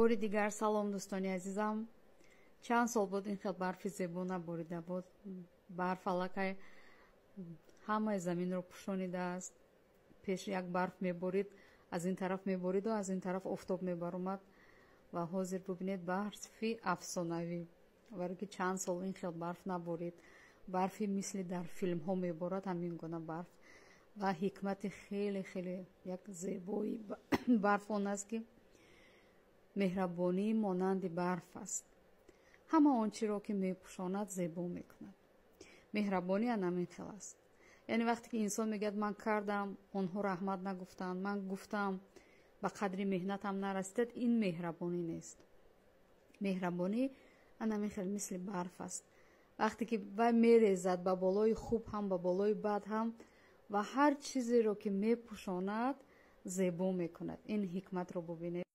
Бори дигар салом, дӯстони азизам. Чанд сол буд, ин хел барфи зебо наборида буд. Барф аллакай ҳамаи заминро пӯшонидааст. Пеш як барф меборид, аз ин тараф мебориду аз ин тараф офтоб мебаромад. Ва ҳозир бубинед, барфи афсонавӣ, барое ки чанд сол ин хел барф наборид. Барфи мисли дар филмҳо меборад, ҳамин гуна барф. Ва ҳикмати хеле хеле як зебои барф он аст, ки меҳрабонӣ монанди барф аст, ҳама он чиро, ки мепӯшонад, зебо мекунад. Меҳрабонӣ ана ҳамин хел аст. Яъне вақте ки инсон мегӯяд: «Ман кардам, онҳо раҳмат нагуфтанд, ман гуфтам, ба қадри меҳнатам нарасидад», ин меҳрабонӣ нест. Меҳрабонӣ ана ҳамин хел мисли барф аст. Вақте ки вай мерезад, ба болои хуб ҳам, ба болои бад ҳам, ва ҳар чизеро, ки мепӯшонад, зебо мекунад. Ин ҳикматро бубинед.